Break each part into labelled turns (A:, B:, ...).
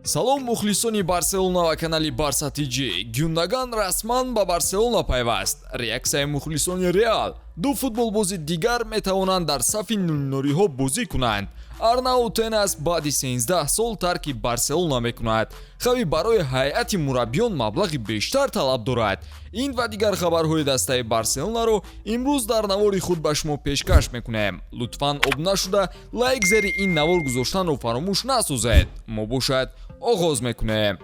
A: Салом, мухлисони Барселона ва канали Барса ТЖ. Гюндаган расман ба Барселона пайваст. Реаксияи мухлисони Реал: ду футболбози дигар метавонанд дар сафи нулнориҳо бозӣ кунанд. Арнау Тенас баъди 13 сол тарки Барселона мекунад. Хави барои ҳайати мураббиён маблағи бештар талаб дорад. Ин ва дигар хабарҳои дастаи Барселонаро имрӯз дар навори худ ба шумо пешкаш мекунем. Лутфан, обуна шуда, лайк зери ин навор гузоштанро фаромӯш насозед. Мо бошад, оғоз мекунем.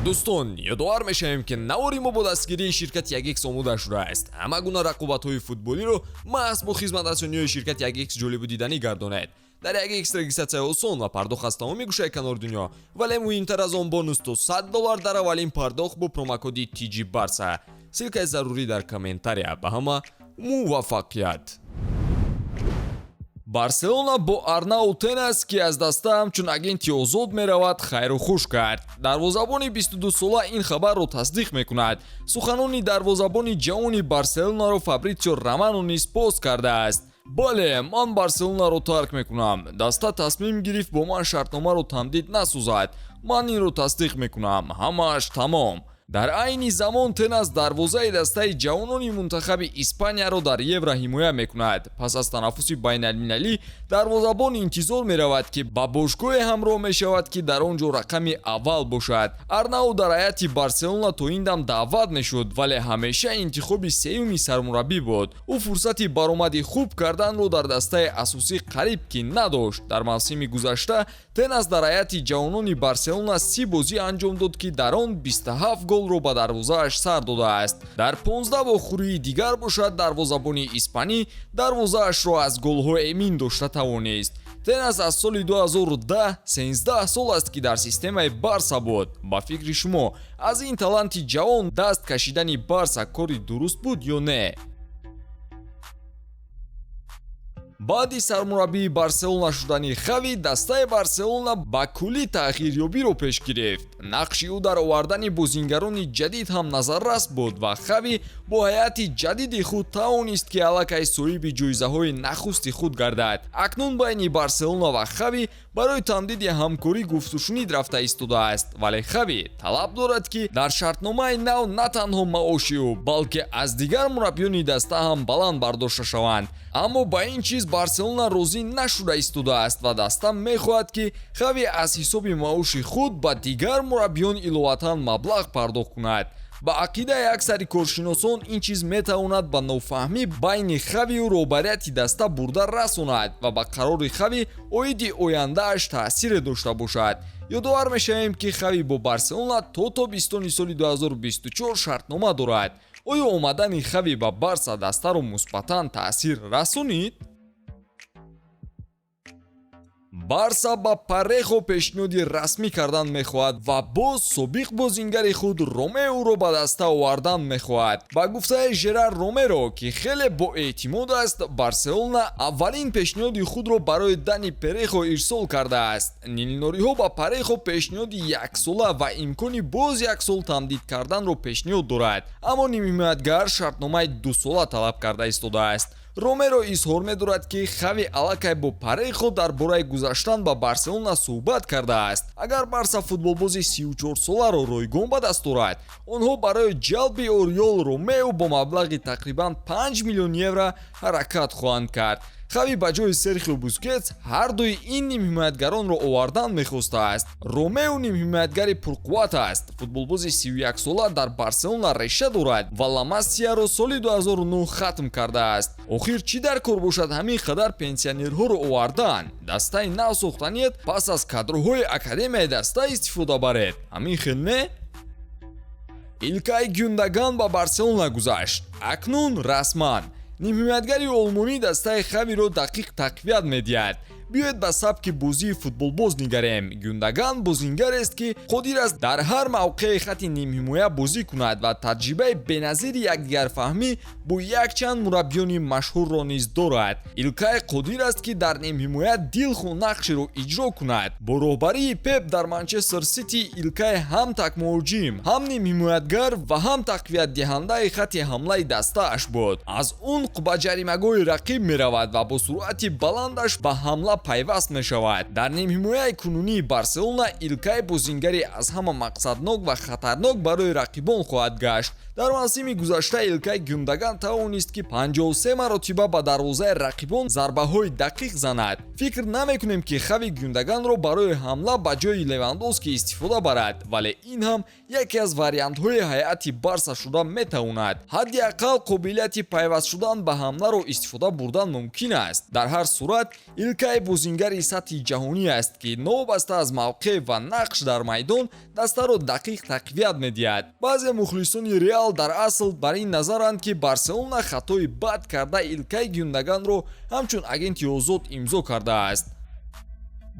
A: Дӯстон, ёдовар мешавем, ки навори мо бо дастгирии ширкати Ягикс омода шудааст. Ҳама гуна рақобатҳои футболиро маҳз бо хизматрасониҳои ширкати Ягикс ҷолибу диданӣ гардонед. Дар Ягикс регистратсияи осон ва пардохт аз тамоми гӯшаи канори дунё, вале муҳимтар аз он, бонус то 100 доллар дар аввалин пардохт бо промокоди TG Барса. Ссылкаи зарурӣ дар комментария. Ба ҳама муваффақият! Барселона бо Арнау Тенас, ки аз даста ҳамчун агенти озод меравад, хайру хуш кард. Дарвозабони 22сола ин хабарро тасдиқ мекунад. Суханони дарвозабони ҷавони Барселонаро Фабритсио Романо низ пост кардааст. Бале, ман Барселонаро тарк мекунам. Даста тасмим гирифт бо ман шартномаро тамдид насозад. Ман инро тасдиқ мекунам, ҳамааш тамом. Дар айни замон Тенас дарвозаи дастаи ҷавонони мунтахаби Испанияро дар Евро ҳимоя мекунад. Пас аз танаффуси байналмилалӣ дарвозабон интизор меравад, ки ба бошгоҳе ҳамроҳ мешавад, ки дар он ҷо рақами аввал бошад. Арнау дар ҳайати Барселона то ин дам даъват мешуд, вале ҳамеша интихоби сеюми сармураббӣ буд. Ӯ фурсати баромади хуб карданро дар дастаи асосӣ қариб ки надошт. Дар мавсими гузашта Тенас дар ҳайати ҷавонони Барселона 30 бозӣ анҷом дод, ки дар он 27 голро ба дарвозааш сар додааст. Дар 15 вохӯрии дигар бошад, дарвозабони испанӣ дарвозаашро аз голҳо эмин дошта тавонист. Тенас аз соли 2010, 13 сол аст, ки дар системаи Барса буд. Ба фикри шумо, аз ин таланти ҷавон даст кашидани Барса кори дуруст буд ё не? Баъди сармураббии Барселона шудани Хави, дастаи Барселона ба куллӣ тағйирёбиро пеш гирифт. Нақши ӯ дар овардани бозингарони ҷадид ҳам назаррас буд ва Хави бо ҳайати ҷадиди худ тавонист, ки аллакай соҳиби ҷоизаҳои нахусти худ гардад. Акнун байни Барселона ва Хави барои тамдиди ҳамкорӣ гуфтушунид рафта истодааст, вале Хави талаб дорад, ки дар шартномаи нав на танҳо маоши ӯ, балки аз дигар мураббиёни даста ҳам баланд бардошта шаванд. Аммо ба ин чиз Барселона розӣ нашуда истодааст ва даста мехоҳад, ки Хави аз ҳисоби маоши худ ба дигар мураббиён иловатан маблағ пардохт кунад. Ба ақидаи аксари коршиносон, ин чиз метавонад ба нофаҳмӣ байни Хавию роҳбарияти даста бурда расонад ва ба қарори Хави оиди ояндааш таъсире дошта бошад. Ёдовар мешавем, ки Хави бо Барселона то тобистони соли 2024 шартнома дорад. Оё омадани Хави ба Барса дастаро мусбатан таъсир расонид? Барса ба Парехо пешниҳоди расмӣ кардан мехоҳад ва боз собиқ бозингари худ Ромеоро ба даста овардан мехоҳад. Ба гуфтаи Жерар Ромеро, ки хеле боэътимод аст, Барселона аввалин пешниҳоди худро барои Дани Перехо ирсол кардааст. Нилнориҳо ба Парехо пешниҳоди яксола ва имкони боз як сол тамдид карданро пешниҳод дорад, аммо нимҳимоятгар шартномаи дусола талаб карда истодааст. Ромеро изҳор медорад, ки Хави аллакай бо Парехо дар бораи гузаштан ба Барселона суҳбат кардааст. Агар Барса футболбози 34соларо ройгон ба даст орад, онҳо барои ҷалби Ориол Ромео бо маблағи тақрибан 5 миллион евро ҳаракат хоҳанд кард. Хави ба ҷои Серхио Бускетс ҳардуи ин нимҳимоятгаронро овардан мехостааст. Ромео нимҳимоятгари пурқувват аст. Футболбози 31сола дар Барселона реша дорад ва Ламасияро соли 2009 хатм кардааст. Охир чӣ дар кор бошад ҳамин қадар пенсионерҳоро овардан? Дастаи нав сохтаният, пас аз кадрҳои академияи даста истифода баред. Ҳамин хел не? Илкай Гюндаган ба Барселона гузашт. Акнун расман нимҳимоятгари олмонӣ дастаи Хавиро дақиқ тақвият медиҳад. Биёед, ба сабки бозии футболбоз нигарем. Гюндаган бозингарест, ки қодир аст дар ҳар мавқеи хати нимҳимоя бозӣ кунад ва таҷрибаи беназири якдигарфаҳмӣ бо якчанд мураббиёни машҳурро низ дорад. Илкай қодир аст, ки дар нимҳимоя дилхоҳ нақшеро иҷро кунад. Бо роҳбарии Пеп дар Манчестер Сити Илкай ҳам такмуҳоҷим, ҳам нимҳимоятгар ва ҳам тақвиятдиҳандаи хати ҳамлаи дастааш буд. Аз умқ ба ҷаримагоҳи рақиб меравад ва бо суръати баландаш ба ҳамла ҳамла пайваст мешавад. Дар нимҳимояи кунунии Барселона Илкай бозингари аз ҳама мақсаднок ва хатарнок барои рақибон хоҳад гашт. Дар мавсими гузашта Илкай Гюндаган тавонист, ки 53 маротиба ба дарвозаи рақибон зарбаҳои дақиқ занад. Фикр намекунем, ки Хави Гюндаганро барои ҳамла ба ҷои Левандовски истифода барад, вале ин ҳам яке аз вариантҳои ҳайати Барса шуда метавонад. Ҳадди ақал қобилияти пайваст шудан ба ҳамларо истифода бурдан мумкин аст. Дар ҳар сурат, Илкай бозингари сатҳи ҷаҳонӣ аст, ки новобаста аз мавқеъ ва нақш дар майдон дастаро дақиқ тақвият медиҳад. Баъзе мухлисони Реал дар асл бар ин назаранд, ки Барселона хатои бад карда, Илкай Гюндаганро ҳамчун агенти озод имзо кардааст.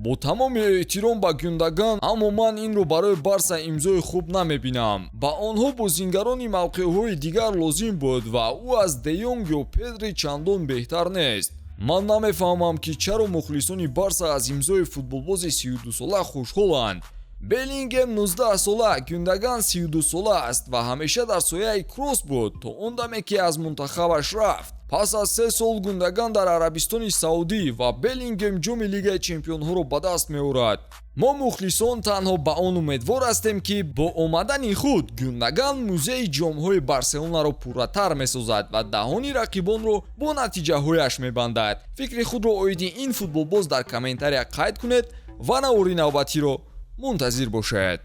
A: Бо тамоми эҳтиром ба Гюндаган, аммо ман инро барои Барса имзои хуб намебинам. Ба онҳо бозингарони мавқеъҳои дигар лозим буд ва ӯ аз Де Йонг ё Педри чандон беҳтар нест. Ман намефаҳмам, ки чаро мухлисони Барса аз имзои футболбози 32-сола хушҳоланд. Беллингем 19-сола, Гюндаган 32-сола аст ва ҳамеша дар сояи Кросс буд, то он даме ки аз мунтахабаш рафт. Пас аз 3 сол Гундаган дар Арабистони Саудӣ ва Беллингем ҷоми Лигаи чемпионҳоро ба даст меорад. Мо, мухлисон, танҳо ба он умедвор ҳастем, ки бо омадани худ Гюндаган музеи ҷомҳои Барселонаро пурратар месозад ва даҳони рақибонро бо натиҷаҳояш мебандад. Фикри худро оиди ин футболбоз дар комментария қайд кунед ва навори навбатиро мунтазир бошед.